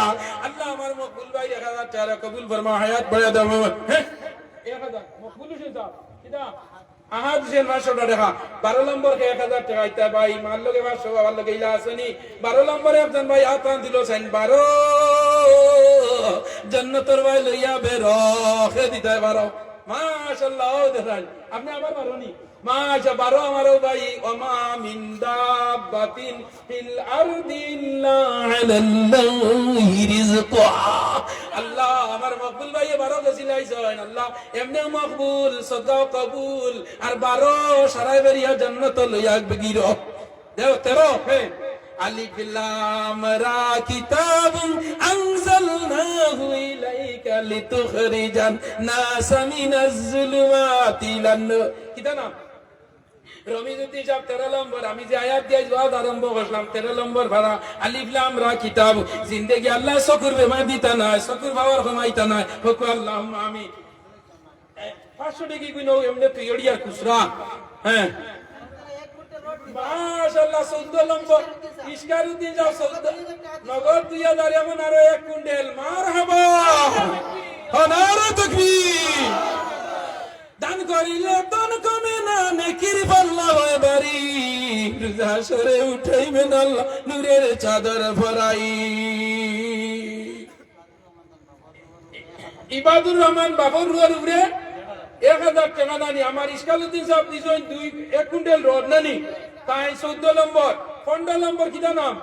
আল্লাহ আমার মকবুল ভাইর এক হাজার টেকা কবুল ফরমা, হায়াত বাড়াইয়া দেও। হ্যাঁ, এক হাজার, মকবুল হোসেন সাব, কিতা? আহাদ হোসেন পাঁচশো টেকা। বারো নম্বর কে এক হাজার টেকা, ইতা ভাই, মার লগে পাঁচশো, বাবার লগে ইলা আছইন নি। বারো নম্বর একজন ভাই আত টান দিলো, চাইন বারো, জন্নতর ভাই লইয়া বেরো, কে দিতা বারো। মাশাআল্লাহ, ও দেখইন, আপনে আবার বারো নি। মাশা বারো আমার ও ভাই, ওমা মিন দাব্বাতিন ফিল আরদি ইল্লা আলাল্লাহি রিজকুহা। আল্লাহ, আমার মকবুল ভাইয়ে বারো গেছিল আইছইন, আল্লাহ, এমনেও মকবুল, সদকাও কবুল, আর বারো সারাই বেরিয়া জন্নত লইয়া গিরো। দেও, তেরো, হ্যাঁ। আলিফ লাম রা কিতাবুন আনজালনাহু ইলাইকা লিতুখরিজান নাসা মিনাজ জুলুমাতি ইলান নূর। কিতা নাম? রমিজউদ্দিন সাব তেরো নম্বর, আমি যে আয়াত দিয়া ওয়াজ আরম্ভ করলাম, তেরো নম্বর পারা, আলিফ লাম রা কিতাব, জিন্দেগি আল্লাহ চকুর বেমার দিতা নায়, চকুর পাওয়ার কমাইতা নায়, হকু আল্লাহুম্মা আমিন। এ, পাঁচশো টেকা কইন, এমনে তুই ওড়িয়ার খুচরা। হ্যাঁ। মাশাআল্লাহ, চৌদ্দ নম্বর, ইশকারউদ্দিন সাব চৌদ্দ, নগদ দুই হাজার, এখন আরো এক কুইন্টাল। মারহাবা। ও নারে তাকবীর। দান করিলে ধন কমে না, নেকির পাল্লা হয় ভারী। রোজ হাশরে উঠাইবেন আল্লাহ নূরের চাদর ফরাই। ইবাদুর রহমান বাবর রুয়ার উপরে এক হাজার টেকা দানি, আমার ইশকারউদ্দিন সাব দিছইন দুই, এক কুইন্টাল রড নানি, তাইন চৌদ্দ নম্বর, পনেরো নম্বর কিতা নাম?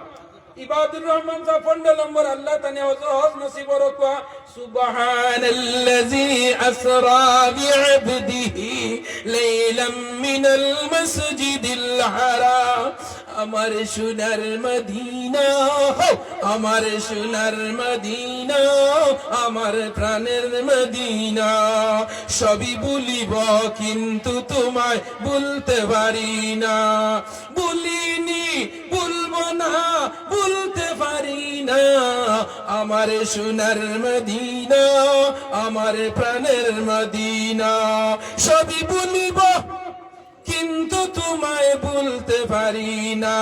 ইবাদুর রহমান সাব পনেরো নম্বর, আল্লাহ তানে হজ, হজ নসিব করউক্কা। সুবহানাল্লাযী আসরা বিআবদিহি লাইলাম মিনাল মাসজিদিল হারাম। আমার সোনার মদিনা, হো, আমার সোনার মদিনা, আমার প্রাণের মদিনা। সবই ভুলিব কিন্তু তোমায় ভুলতে পারি না। ভুলিনি, ভুলব না, ভুলতে পারি না। আমার সোনার মদিনা, আমার প্রাণের মদিনা। সবই ভুলিব কিন্তু তোমায় ভুলতে পারি না।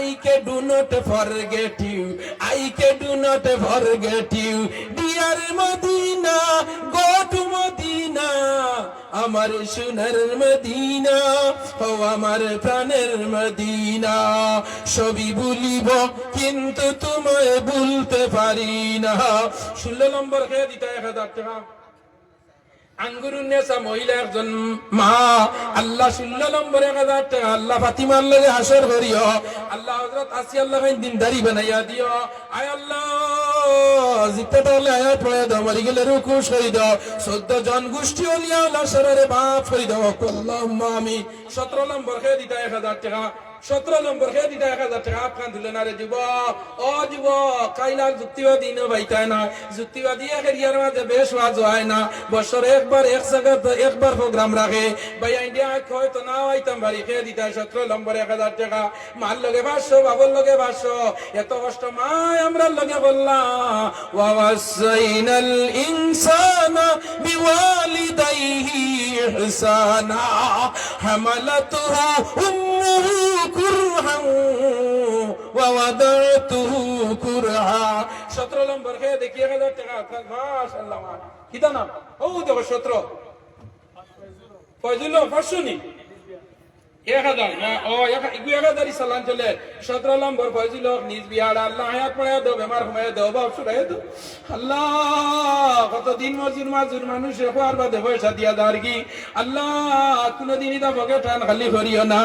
I can do not forget you, I can do not forget you, dear Medina, go to Medina. আমার সোনার মদিনা, ও আমার প্রাণের মদিনা। সবই ভুলিব কিন্তু তোমায় ভুলতে পারি না। ষোলো নম্বর কে দিতা এক হাজার টেকা? আঙ্গুরুন্নেসা মহিলা একজন মা, আল্লাহ ষোলো নম্বর এক হাজার টেকা, আল্লাহ ফাতিমার লগে হাশর করিও, আল্লাহ হযরত আসিয়ার লাখান দিনদারি বানাইয়া দিও। আয় আল্লাহ, জিতে থাকলে আয়াত পড়ে দাও, মরি গেলে রুকু সই দাও, চৌদ্দ জন গোষ্ঠী অলিয়া আল্লাহ সরারে মাফ করি দাও। আল্লাহুম্মা আমিন। সতেরো নম্বর কে দিতা এক হাজার টেকা, সতেরো নম্বর কে দিতা এক হাজার টেকা, আতখান তুলে না রে যুবক। ও যুবক, কাইল আর যুক্তিবাদী ইনো পাইতায় না। যুক্তিবাদী এক এরিয়ার মাঝে বেশ ওয়াজ হয় না। বছর একবার এক জাগাত একবার প্রোগ্রাম রাখে। ভাই, ইন্ডিয়া হয়তো না আইতাম পারি, কে দিতা সতেরো নম্বর এক হাজার টেকা। মার লগে পাঁচশো, বাবার লগে পাঁচশো। এত কষ্ট মায় আমরার লগে করলা। ووصينا الإنسان بوالديه إحسانا حملته أمه كرها ووضعته كرها। সতেরো নম্বর কে দেখি এক হাজার টেকা, মাশাআল্লাহ, মা। কিতা নাম? ও দেখো, সতেরো। ফয়জুল হক, পাঁচশো নি? এক হাজার, না, ও, এক, ইগু এক হাজারই চালান চলে। সতেরো নম্বর ফয়জুল হক, নিজ বিয়ার, আল্লাহ হায়াত বাড়াইয়া দেও, বেমার কমাইয়া দেও, বাপ ছুটাইয়া দেও। আল্লাহ, কত দিন মজুর মাজুর মানুষ রে, খোয়ার বাদে পয়সা দিয়া যারগি। আল্লাহ, কুনুদিন ইতা পকেট খান খালি করিও না।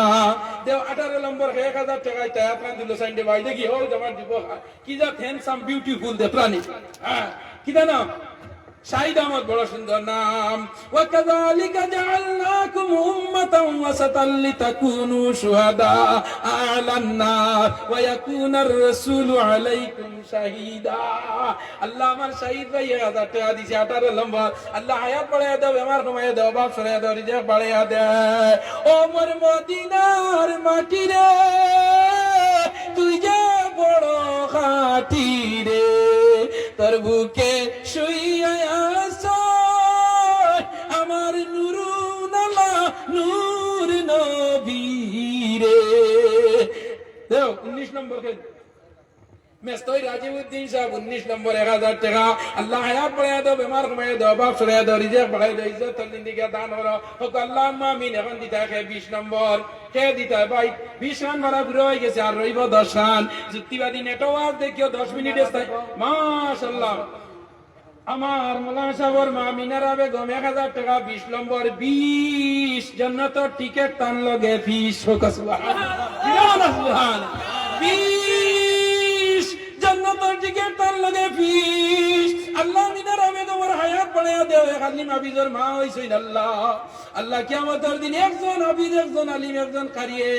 দেও, আঠারো নম্বর, এক হাজার টেকা ইতা, আতখান তুলো সাইডে ভাই, দেখি, ও, আমার যুবক, কি জাত handsome, beautiful দে প্রাণী। হ্যাঁ, কিতা নাম? শাহিদ আহমদ, বড় সুন্দর নাম। وكذلك جعلناكم أمة وسطا لتكونوا شهداء على الناس ويكون الرسول عليكم شهيدا। আল্লাহ, আমার শাহিদ ভাই এক হাজার টেকা দিছে, আঠারো নম্বর। আল্লাহ, হায়াত বাড়াইয়া দেও, বেমার কমাইয়া দেও, বাপ সরাইয়া দেও, রিজিক বাড়াইয়া দেও। ও মোর মদিনার মাটি রে, তুই যে বড় খাঁটি রে, তোর বুকে শুইয়া আছয় আমার নুরুন আলা নূর নবীরে। দেও, উনিশ নম্বর কে? মেস্তই রাজিউদ্দিন সাব, উনিশ নম্বর, এক হাজার টেকা। আল্লাহ হায়াত বাড়াইয়া দেও, বেমার কমাইয়া দেও, অভাব সরাইয়া দেও, রিজিক বাড়াইয়া দেও, ইজ্জতর জিন্দেগি দান করো। কউক্কা আল্লাহুম্মা আমিন। এখন দিতা কে বিশ নম্বর। কে দিতা ভাই? বিশ খান ভাড়া পুরা অইগেছে, আর রইবো দশ খান। যুক্তিবাদী নেটওয়ার্ক দেখিও, দশ মিনিটে স্থায়ী। মাশাআল্লাহ। আমার মৌলানা সাবর মা মিনারা বেগম, এক হাজার টেকা, বিশ নম্বর, বিশ, জন্নতর টিকেট তান লগে ফিস। কউক্কা সুবহানাল্লাহ। বিশ, জন্নতর টিকেট তান লগে ফিস। আল্লাহ মিনারা বেগমর হায়াত বাড়াইয়া দেও, এক আলিম হাফিজর মা অইছইন আল্লাহ। আল্লাহ, কিয়ামতর দিন একজন হাফিজ, একজন আলিম, একজন কারিয়ে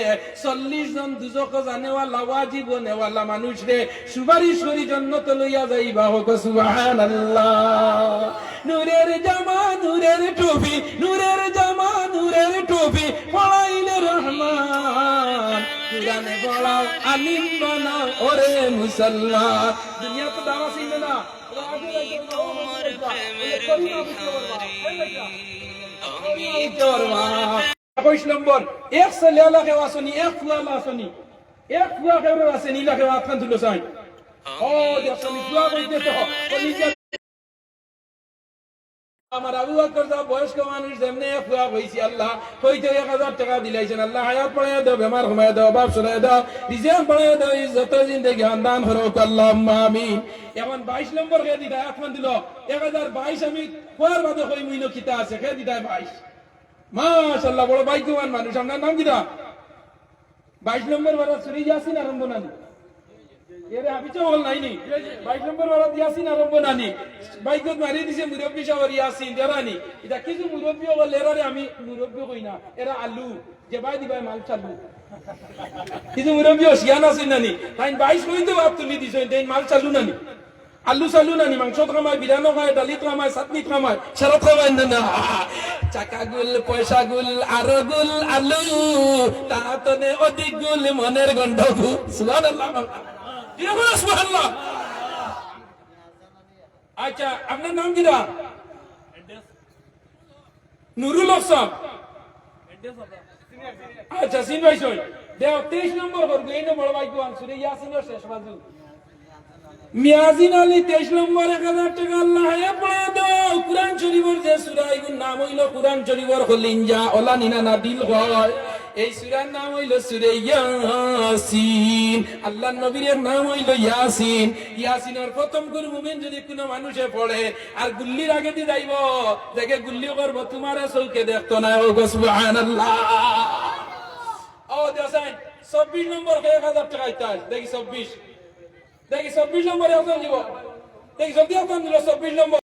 চল্লিশ জন দুজখো যানেওয়ালা, ওয়াজিবো নেওয়ালা মানুষরে সুপারিশ করি জন্নতো লইয়া যাইবা। কউক্কা সুবহানাল্লাহ। নূরের জামা, নূরের টুপি, নূরের জামা, নূরের টুপি, পড়াইলে রহমান। কোরআনে পড়াও, আলিম বানাও, ওরে মুসলমান। দুনিয়াত তো দাওয়া ছিল না। একুশ নম্বর, এক ছেলেআলা কেউ আছনি, এক ফুয়াআলা আছনি, এক ফুয়া কেউ আছনি, ইলা কেউ আতখান তুলো চাই। ও, দেখছনি, ফুয়া কইতে তো, কলিজা। আমার আবু বকর সাব বয়স্ক মানুষ, যেমনে এক ফুয়া কইছি আল্লাহ, কইতে এক হাজার টেকা দিলাইছইন, আল্লাহ হায়াত বাড়াইয়া দেও, বেমার কমাইয়া দেও, অভাব সরাইয়া দেও, রিজিক বাড়াইয়া দেও, ইজ্জতর জিন্দেগি দান করো, আল্লাহুম্মা আমিন। এখন বাইশ নম্বর কে দিতা, আতখান তুলো, এক হাজার বাইশ আমি কওয়ার বাদে কইমু ইনো কিতা আছে, কে দিতা বাইশ। মাশাআল্লাহ, বড় ভাগ্যবান মানুষ। আপনার নাম কিতা? বাইশ নম্বর বাড়া সুরে ইয়াসিন আরম্ভ নানি? এরে হাফিজ অকল নাইনি? বাইশ নম্বর বাড়া ইয়াসিন আরম্ভ নানি? বাইকত মারি দিছে মুরব্বি সাবর ইয়াসিন, এরা নি? ইটা কিছু মুরব্বি অকল, এরারে আমি মুরব্বি কই না, এরা আলু, যে ভাই দিবায় মাল চালু। কিছু মুরব্বি অশিয়ান আছইন নানি? তাইন বাইশ কইতে বাদ তুলি দিছইন, তাইন মাল চালু নানি? আলু চালু নানি, মাংসত কামায়, বিরানো খায়, ডালিত কামায়, চাটনিত কামায়, সারাত কামায় না, না। চাকা গুল, পয়সা গুল, আরো গুল, আলু, তা তনে অধিক গুল, মনের গন্ডগোল। সুবহানাল্লাহ। কিরকম সুবহানাল্লাহ? আচ্ছা, আপনার নাম কিতা? নুরুল হক সাব। আচ্ছা, চিন পাইছইন। দেও, তেইশ নম্বর করবো, এই নম্বর ভাই কোন? সুরে ইয়াসিনর শেষ বাজু। মিয়াজিন আলী, তেইশ নম্বর, এক হাজার টেকা আল্লাহ হায়াত বাড়াইয়া দেও। কুরআন শরীফর যে সুরা, ইগুর নাম অইলো কুরআন শরীফর কলিঞ্জা, অলা নি না, না দিল কয়। এই সুরার নাম অইলো সুরে ইয়াসিন। আল্লাহর নবীর এক নাম অইলো ইয়াসিন। ইয়াসিনর প্রথম কুন মুমিন যদি কুনু মানুষে পড়ে, আর গুল্লির আগেদি যাইবো, দেখে গুল্লি করবো, তুমারে চউখে দেখতো নায়। কউক্কা সুবহানাল্লাহ। ও, দেখছইন, চব্বিশ নম্বর কে এক হাজার টেকা দিতা। দেখি চব্বিশ। দেখি চব্বিশ নম্বরে একজন দিব। দেখি জলদি একজন দিল চব্বিশ নম্বর।